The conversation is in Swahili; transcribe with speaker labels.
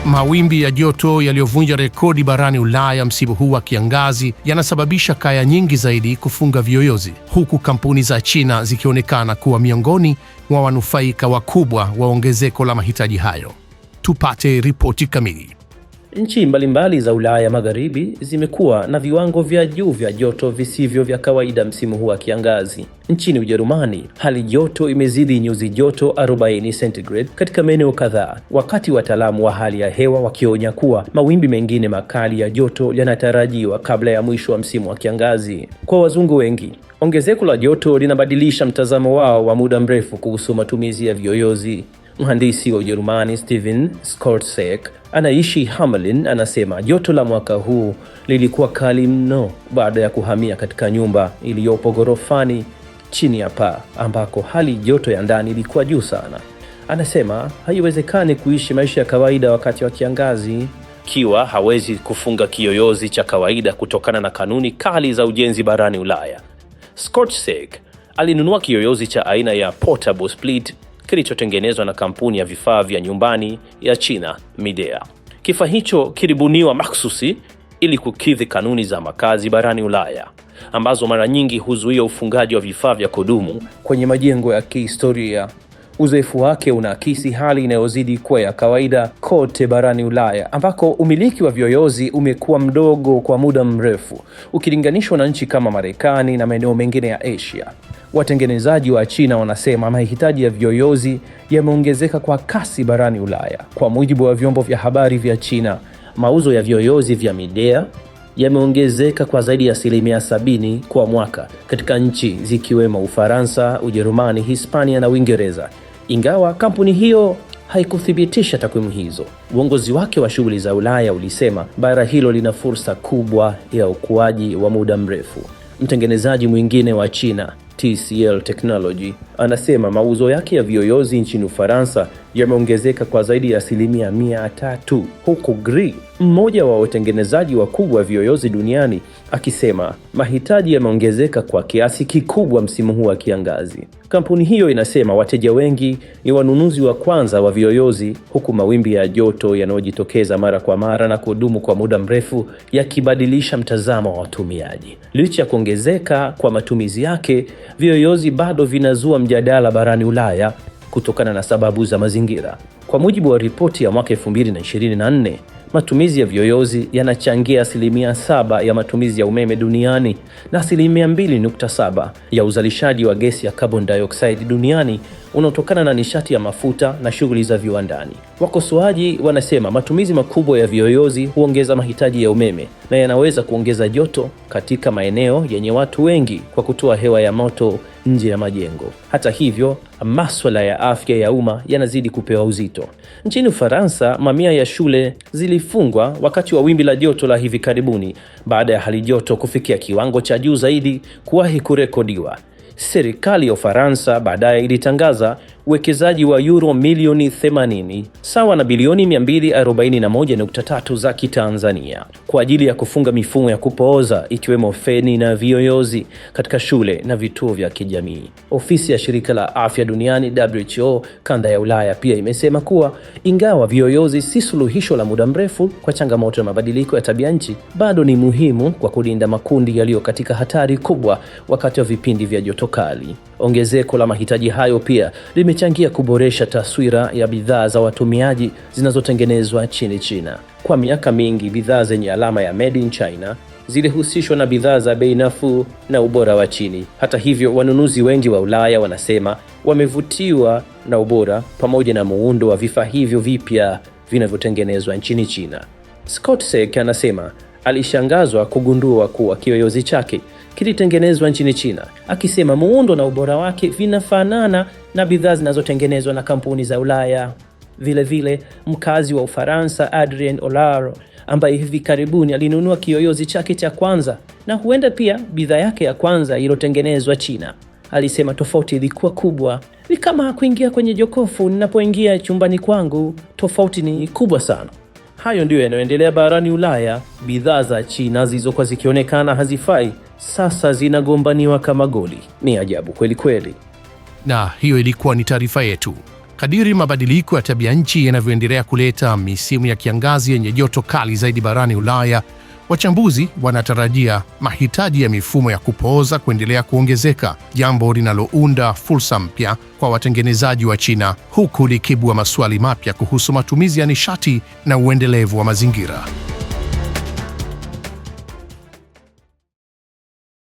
Speaker 1: Mawimbi ya joto yaliyovunja rekodi barani Ulaya msimu huu wa kiangazi yanasababisha kaya nyingi zaidi kufunga viyoyozi, huku kampuni za China zikionekana kuwa miongoni mwa wanufaika wakubwa wa ongezeko la mahitaji hayo. Tupate ripoti kamili.
Speaker 2: Nchi mbalimbali za Ulaya Magharibi zimekuwa na viwango vya juu vya joto visivyo vya kawaida msimu huu wa kiangazi. Nchini Ujerumani, hali joto imezidi nyuzi joto 40 centigrade katika maeneo kadhaa, wakati wataalamu wa hali ya hewa wakionya kuwa mawimbi mengine makali ya joto yanatarajiwa kabla ya mwisho wa msimu wa kiangazi. Kwa wazungu wengi, ongezeko la joto linabadilisha mtazamo wao wa muda mrefu kuhusu matumizi ya viyoyozi. Mhandisi wa Ujerumani Steven Skortsek anaishi Hamelin anasema joto la mwaka huu lilikuwa kali mno baada ya kuhamia katika nyumba iliyopo ghorofani chini ya paa ambako hali joto ya ndani ilikuwa juu sana. Anasema haiwezekani kuishi maisha ya kawaida wakati wa kiangazi kiwa hawezi kufunga kiyoyozi cha kawaida kutokana na kanuni kali za ujenzi barani Ulaya. Skortsek alinunua kiyoyozi cha aina ya portable split kilichotengenezwa na kampuni ya vifaa vya nyumbani ya China Midea. Kifaa hicho kilibuniwa maksusi ili kukidhi kanuni za makazi barani Ulaya ambazo mara nyingi huzuia ufungaji wa vifaa vya kudumu kwenye majengo ya kihistoria. Uzoefu wake unaakisi hali inayozidi kuwa ya kawaida kote barani Ulaya ambako umiliki wa viyoyozi umekuwa mdogo kwa muda mrefu ukilinganishwa na nchi kama Marekani na maeneo mengine ya Asia. Watengenezaji wa China wanasema mahitaji ya viyoyozi yameongezeka kwa kasi barani Ulaya. Kwa mujibu wa vyombo vya habari vya China, mauzo ya viyoyozi vya Midea yameongezeka kwa zaidi ya 70% kwa mwaka katika nchi zikiwemo Ufaransa, Ujerumani, Hispania na Uingereza, ingawa kampuni hiyo haikuthibitisha takwimu hizo. Uongozi wake wa shughuli za Ulaya ulisema bara hilo lina fursa kubwa ya ukuaji wa muda mrefu. Mtengenezaji mwingine wa China TCL Technology anasema mauzo yake ya viyoyozi nchini Ufaransa yameongezeka kwa zaidi ya 300%, huku Gree, mmoja wa watengenezaji wakubwa wa viyoyozi duniani, akisema mahitaji yameongezeka kwa kiasi kikubwa msimu huu wa kiangazi. Kampuni hiyo inasema wateja wengi ni wanunuzi wa kwanza wa viyoyozi, huku mawimbi ya joto yanayojitokeza mara kwa mara na kudumu kwa muda mrefu yakibadilisha mtazamo wa watumiaji. Licha ya kuongezeka kwa matumizi yake, viyoyozi bado vinazua mjadala barani Ulaya kutokana na sababu za mazingira. Kwa mujibu wa ripoti ya mwaka 2024, matumizi ya viyoyozi yanachangia 7% ya matumizi ya umeme duniani na 2.7% ya uzalishaji wa gesi ya carbon dioxide duniani unaotokana na nishati ya mafuta na shughuli za viwandani. Wakosoaji wanasema matumizi makubwa ya viyoyozi huongeza mahitaji ya umeme na yanaweza kuongeza joto katika maeneo yenye watu wengi kwa kutoa hewa ya moto nje ya majengo. Hata hivyo, maswala ya afya ya umma yanazidi kupewa uzito. Nchini Ufaransa, mamia ya shule zilifungwa wakati wa wimbi la joto la hivi karibuni baada ya hali joto kufikia kiwango cha juu zaidi kuwahi kurekodiwa. Serikali ya Ufaransa baadaye ilitangaza uwekezaji wa euro milioni 80 sawa na bilioni 241.3 za Kitanzania kwa ajili ya kufunga mifumo ya kupooza ikiwemo feni na viyoyozi katika shule na vituo vya kijamii. Ofisi ya shirika la afya duniani WHO kanda ya Ulaya pia imesema kuwa ingawa viyoyozi si suluhisho la muda mrefu kwa changamoto ya mabadiliko ya tabia nchi, bado ni muhimu kwa kulinda makundi yaliyo katika hatari kubwa wakati wa vipindi vya joto kali. Ongezeko la mahitaji hayo pia limechangia kuboresha taswira ya bidhaa za watumiaji zinazotengenezwa nchini China. Kwa miaka mingi, bidhaa zenye alama ya Made in China zilihusishwa na bidhaa za bei nafuu na ubora wa chini. Hata hivyo, wanunuzi wengi wa Ulaya wanasema wamevutiwa na ubora pamoja na muundo wa vifaa hivyo vipya vinavyotengenezwa nchini China. Scott Sek anasema alishangazwa kugundua kuwa kiyoyozi chake kilitengenezwa nchini China, akisema muundo na ubora wake vinafanana na bidhaa zinazotengenezwa na kampuni za Ulaya. Vilevile, mkazi wa Ufaransa Adrien Olaro ambaye hivi karibuni alinunua kiyoyozi chake cha kwanza na huenda pia bidhaa yake ya kwanza iliyotengenezwa China, alisema tofauti ilikuwa kubwa. Ni kama kuingia kwenye jokofu ninapoingia chumbani kwangu, tofauti ni kubwa sana. Hayo ndiyo yanayoendelea barani Ulaya. Bidhaa za China zilizokuwa zikionekana hazifai sasa zinagombaniwa kama goli. Ni ajabu kweli kweli.
Speaker 1: Na hiyo ilikuwa ni taarifa yetu. Kadiri mabadiliko ya tabia nchi yanavyoendelea kuleta misimu ya kiangazi yenye joto kali zaidi barani Ulaya, wachambuzi wanatarajia mahitaji ya mifumo ya kupooza kuendelea kuongezeka, jambo linalounda fursa mpya kwa watengenezaji wa China, huku likibua maswali mapya kuhusu matumizi ya nishati na uendelevu wa mazingira.